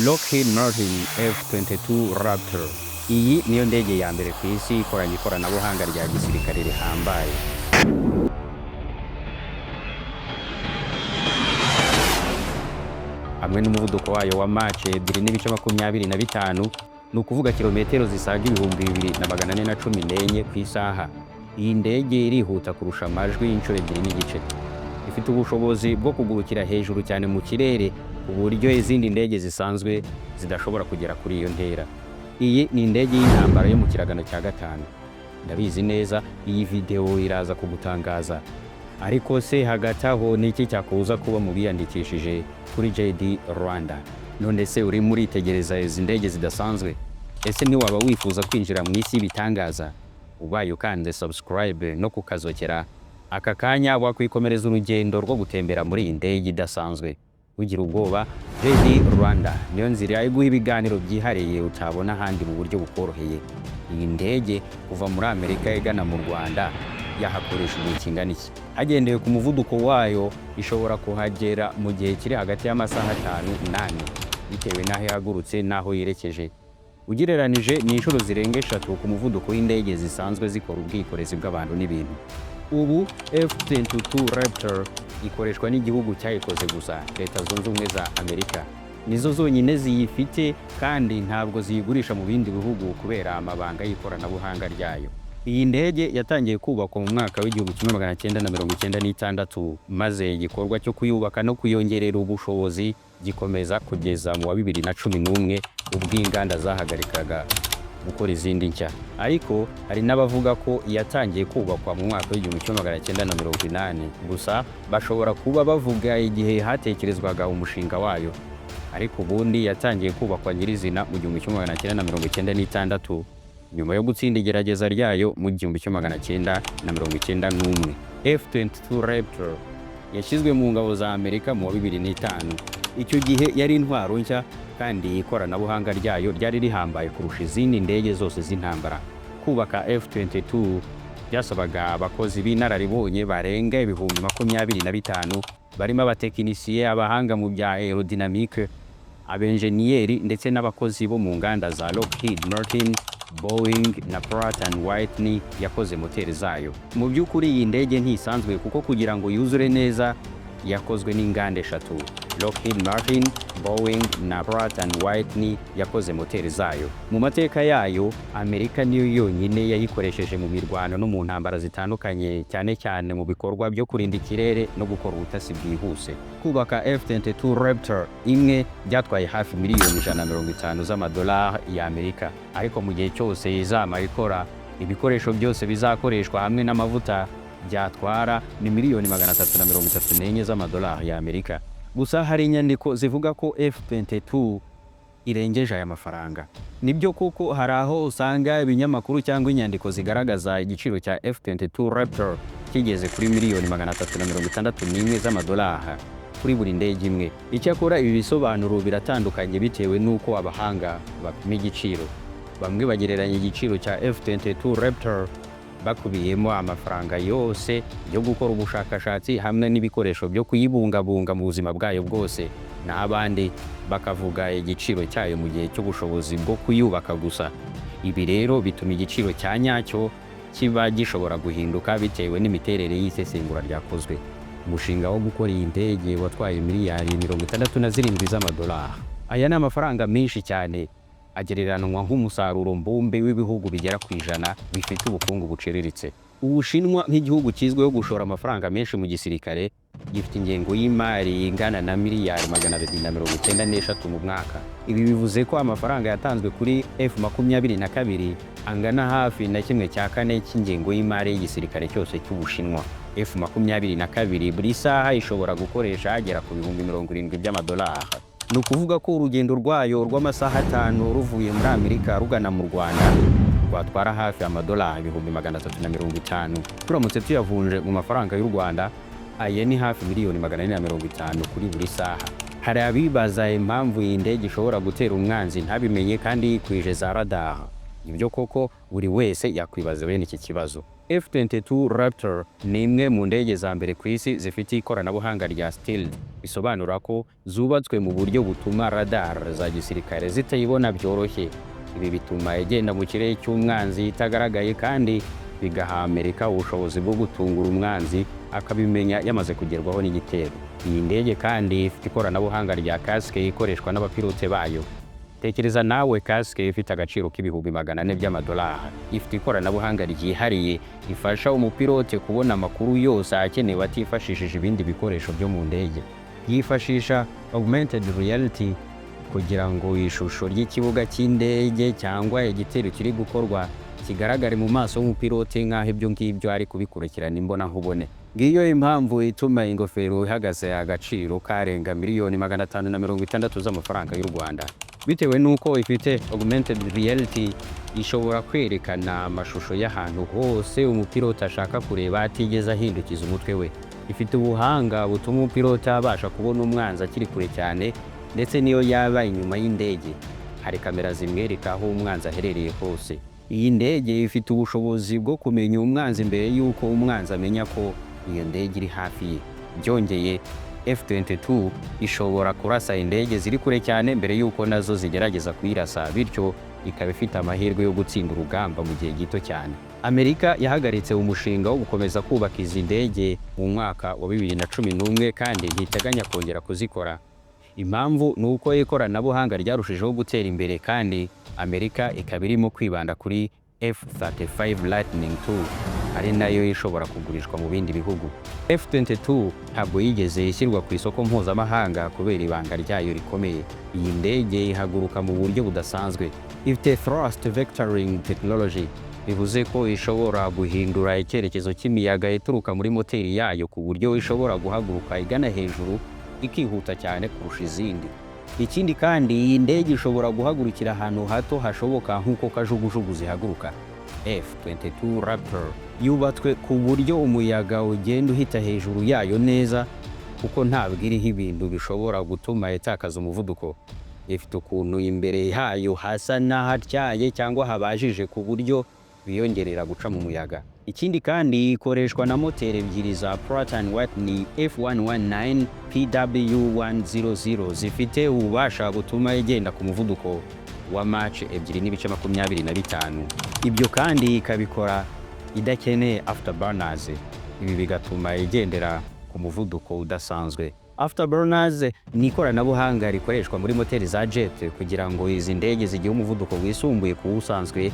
Lockheed Martin F-22 Raptor. Iyi niyo ndege ya mbere ku isi ikoranye ikoranabuhanga rya gisirikare rihambaye. Hamwe n'umuvuduko wayo wa Mach 2.25, ni ukuvuga kilometero zisaga 2414 ku isaha. Iyi ndege irihuta kurusha amajwi inshuro 2.5. Ifite ubushobozi bwo kugurukira hejuru cyane mu kirere, ku buryo izindi ndege zisanzwe zidashobora kugera kuri iyo ntera. Iyi ni indege y'intambara yo mu kiragano cya gatanu. Ndabizi neza, iyi videwo iraza kugutangaza. Ariko se hagati aho, ni iki cyakubuza kuba mu biyandikishije kuri JD Rwanda? None se urimo uritegereza izi ndege zidasanzwe? Ese ntiwaba wifuza kwinjira mu isi y'ibitangaza? Ubaye ukanze subscribe no kukazokera aka kanya, wakwikomereza urugendo rwo gutembera muri iyi ndege idasanzwe. Ugira ubwoba, JD Rwanda niyo nzira iguha ibiganiro byihariye utabona ahandi mu buryo bukoroheye. Iyi ndege kuva muri Amerika igana mu Rwanda yahakoresha igihe kingana iki? Hagendewe ku muvuduko wayo, ishobora kuhagera mu gihe kiri hagati y'amasaha 5 n'ane, bitewe n'aho ihagurutse n'aho yerekeje. Ugereranije, ni inshuro zirenga eshatu ku muvuduko w'indege zisanzwe zikora ubwikorezi bw'abantu n'ibintu. Ubu F-22 Raptor ikoreshwa n'igihugu cyayikoze gusa, Leta Zunze Ubumwe za Amerika. Nizo zonyine ziyifite, kandi ntabwo ziyigurisha mu bindi bihugu kubera amabanga y'ikoranabuhanga ryayo. Iyi ndege yatangiye kubakwa mu mwaka w'1996, maze igikorwa cyo kuyubaka no kuyongerera ubushobozi gikomeza kugeza mu wa 2011, ubwo inganda zahagarikaga gukora izindi nshya. Ariko hari n'abavuga ko yatangiye kubakwa mu mwaka w'1980. Gusa bashobora kuba bavuga igihe hatekerezwaga umushinga wayo, ariko ubundi yatangiye kubakwa nyirizina mu 1996, nyuma yo gutsinda igerageza ryayo mu 1991. F-22 Raptor yashyizwe mu ngabo za Amerika mu wa 2005. Icyo gihe yari intwaro nshya, kandi ikoranabuhanga ryayo ryari rihambaye kurusha izindi ndege zose z'intambara. Kubaka F-22 byasabaga abakozi b'inararibonye barenga 25,000, barimo abatekinisiye, abahanga mu bya aerodynamique, abenjeniyeri ndetse n'abakozi bo mu nganda za Lockheed Martin, Boeing na Pratt and Whitney yakoze moteri zayo. Mu by'ukuri iyi ndege ntisanzwe, kuko kugira ngo yuzure neza yakozwe n'inganda eshatu: Lockheed Martin, Boeing na Pratt and Whitney yakoze moteri zayo. Mu mateka yayo, Amerika niyo yonyine yayikoresheje mu mirwano no mu ntambara zitandukanye, cyane cyane mu bikorwa byo kurinda ikirere no gukora ubutasi bwihuse. Kubaka F-22 Raptor imwe byatwaye hafi miliyoni 150 z'amadolari y'Amerika, ariko mu gihe cyose izamara ikora, ibikoresho byose bizakoreshwa hamwe n'amavuta byatwara ni miliyoni 334 z'amadolari y'Amerika. Gusa hari inyandiko zivuga ko F-22 irengeje aya mafaranga. Nibyo koko, hari aho usanga ibinyamakuru cyangwa inyandiko zigaragaza igiciro cya F-22 Raptor kigeze kuri miliyoni 361 z'amadolari kuri buri ndege imwe. Icyakora ibi bisobanuro biratandukanye bitewe n'uko abahanga bapima igiciro. Bamwe bagereranya igiciro cya F-22 Raptor bakubiyemo amafaranga yose yo gukora ubushakashatsi hamwe n'ibikoresho byo kuyibungabunga mu buzima bwayo bwose, naho abandi bakavuga igiciro cyayo mu gihe cy'ubushobozi bwo kuyubaka gusa. Ibi rero bituma igiciro cya nyacyo kiba gishobora guhinduka bitewe n'imiterere y'isesengura ryakozwe. Umushinga wo gukora iyi ndege watwaye miliyari 67 z'amadolari. Aya ni amafaranga menshi cyane, agereranwa nk'umusaruro mbumbe w'ibihugu bigera ku 100 bifite ubukungu buciriritse. Ubushinwa, nk'igihugu kizwiho gushora amafaranga menshi mu gisirikare, gifite ingengo y'imari ingana na miliyari 293 mu mwaka. Ibi bivuze ko amafaranga yatanzwe kuri F-22 angana hafi na 1/4 cy'ingengo y'imari y'igisirikare cyose cy'Ubushinwa. F-22 buri saha ishobora gukoresha agera ku 70,000 by'amadolari. Ni ukuvuga ko urugendo rwayo rw'amasaha 5 ruvuye muri Amerika rugana mu Rwanda rwatwara hafi amadolari 350,000. Turamutse tuyavunje mu mafaranga y'u Rwanda, aya ni hafi miliyoni 450 kuri buri saha. Hari abibaza impamvu iyi ndege ishobora gutera umwanzi ntabimenye kandi yikwije za radar. Nibyo koko, buri wese yakwibaza bene iki kibazo. F-22 Raptor ni imwe mu ndege za mbere ku isi zifite ikoranabuhanga rya stealth, bisobanura ko zubatswe mu buryo butuma radar za gisirikare zitayibona byoroshye. Ibi bituma igenda mu kirere cy'umwanzi itagaragaye, kandi bigaha Amerika ubushobozi bwo gutungura umwanzi akabimenya yamaze kugerwaho n'igitero. Iyi ndege kandi ifite ikoranabuhanga rya kasike ikoreshwa n'abapilote bayo. Tekereza nawe, kasike ifite agaciro k'400,000 by'amadolari, ifite ikoranabuhanga ryihariye rifasha umupilote kubona amakuru yose akenewe atifashishije ibindi bikoresho byo mu ndege. Yifashisha augmented reality kugira ngo ishusho ry'ikibuga cy'indege cyangwa igitero kiri gukorwa kigaragare mu maso y'umupilote nk'aho ibyo ngibyo ari kubikurikirana imbonankubone. Ngiyo impamvu ituma ingofero ihagaze agaciro karenga 560,000,000 z'amafaranga y'u Rwanda. Bitewe n'uko ifite augmented reality, ishobora kwerekana amashusho y'ahantu hose umupilote ashaka kureba atigeze ahindukiza umutwe we. Ifite ubuhanga butuma umupilote abasha kubona umwanzi akiri kure cyane, ndetse n'iyo yaba inyuma y'indege hari kamera zimwereka aho umwanzi aherereye hose. Iyi ndege ifite ubushobozi bwo kumenya umwanzi mbere y'uko umwanzi amenya ko iyo ndege iri hafi ye. Byongeye, F-22 ishobora kurasa indege ziri kure cyane mbere y'uko nazo zigerageza kuyirasa, bityo ikaba ifite amahirwe yo gutsinda urugamba mu gihe gito cyane. Amerika yahagaritse umushinga wo gukomeza kubaka izi ndege mu mwaka wa 2011, kandi ntiteganya kongera kuzikora. Impamvu ni uko ikoranabuhanga ryarushijeho gutera imbere, kandi Amerika ikaba irimo kwibanda kuri F-35 Lightning II, ari nayo ishobora kugurishwa mu bindi bihugu. F-22 ntabwo yigeze ishyirwa ku isoko mpuzamahanga kubera ibanga ryayo rikomeye. Iyi ndege ihaguruka mu buryo budasanzwe. Ifite thrust vectoring technology, bivuze ko ishobora guhindura icyerekezo cy'imiyaga ituruka muri moteri yayo, ku buryo ishobora guhaguruka igana hejuru ikihuta cyane kurusha izindi. Ikindi kandi, iyi ndege ishobora guhagurukira ahantu hato hashoboka nk'uko kajugujugu zihaguruka. F-22 Raptor yubatswe ku buryo umuyaga ugenda uhita hejuru yayo neza, kuko ntabwo iriho ibintu bishobora gutuma itakaza umuvuduko. Ifite ukuntu imbere hayo hasa n'ahatyaye cyangwa habajije, ku buryo biyongerera guca mu muyaga. Ikindi kandi, ikoreshwa na moteri ebyiri za Pratt Whitney F119 PW100 zifite ububasha butuma igenda ku muvuduko wa Mach 2.25. Ibyo kandi ikabikora idakeneye afterburners. Ibi bigatuma igendera ku muvuduko udasanzwe. Afterburners ni ikoranabuhanga rikoreshwa muri moteri za jet kugira ngo izi ndege zigire umuvuduko wisumbuye ku usanzwe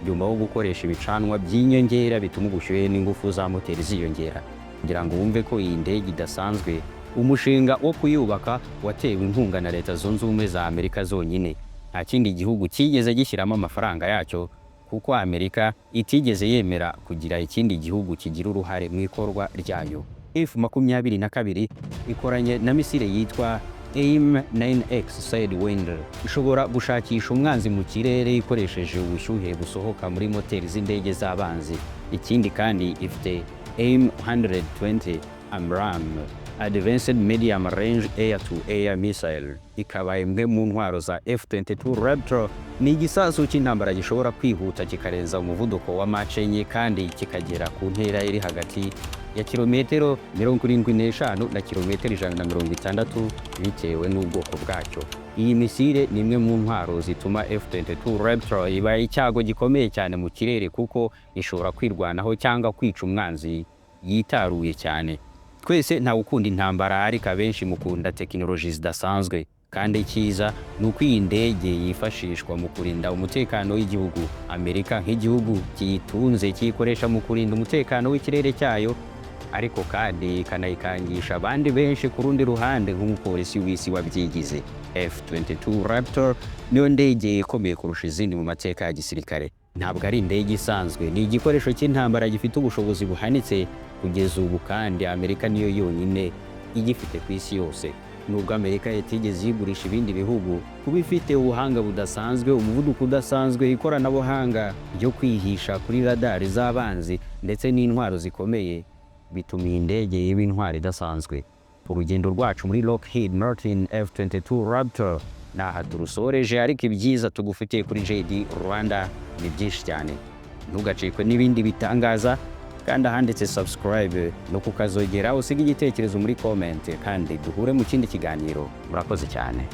nyuma wo gukoresha ibicanwa by'inyongera bituma ubushyuhe n'ingufu za moteri ziyongera. Kugira ngo wumve ko iyi ndege idasanzwe, umushinga wo kuyubaka watewe inkunga na Leta Zunze Ubumwe za Amerika zonyine. Nta kindi gihugu cyigeze gishyiramo amafaranga yacyo, kuko Amerika itigeze yemera kugira ikindi gihugu kigira uruhare mu ikorwa ryayo. F-22 ikoranye na misile yitwa AIM 9X Sidewinder, ishobora gushakisha umwanzi mu kirere ikoresheje ubushyuhe busohoka muri moteri z'indege z'abanzi. Ikindi kandi, ifite AIM 120 AMRAAM, Advanced Medium Range Air to Air Missile, ikaba imwe mu ntwaro za F-22 Raptor. Ni igisasu cy'intambara gishobora kwihuta kikarenza umuvuduko wa Mach 4, kandi kikagera ku ntera iri hagati ya kilometero 75 na kilometero 160 bitewe n'ubwoko bwacyo. Iyi misile ni imwe mu ntwaro zituma F-22 Raptor iba icyago gikomeye cyane mu kirere, kuko ishobora kwirwanaho cyangwa kwica umwanzi yitaruye cyane. Twese ntawe ukunda intambara, ariko abenshi mukunda tekinoloji zidasanzwe. Kandi icyiza ni uko iyi ndege yifashishwa mu kurinda umutekano w'igihugu. Amerika nk'igihugu kiyitunze kiyikoresha mu kurinda umutekano w'ikirere cyayo, ariko kandi ikanayikangisha abandi benshi ku rundi ruhande nk'umupolisi w'isi wabyigize. F-22 Raptor niyo ndege ikomeye kurusha izindi mu mateka ya gisirikare. Ntabwo ari indege isanzwe, ni igikoresho cy'intambara gifite ubushobozi buhanitse kugeza ubu, kandi Amerika niyo yonyine igifite ku isi yose. Nubwo Amerika itigeze yigurisha ibindi bihugu, kuba ifite ubuhanga budasanzwe, umuvuduko udasanzwe, ikoranabuhanga ryo kwihisha kuri radari z'abanzi ndetse n'intwaro zikomeye, bituma iyi ndege iba intwaro idasanzwe. Urugendo rwacu muri Lockheed Martin F-22 Raptor ni aha turusoreje, ariko ibyiza tugufitiye kuri JD Rwanda ni byinshi cyane. Ntugacikwe n'ibindi bitangaza. Kandi ahanditse subscribe no kukazogera, usige igitekerezo muri comment, kandi duhure mu kindi kiganiro. Murakoze cyane.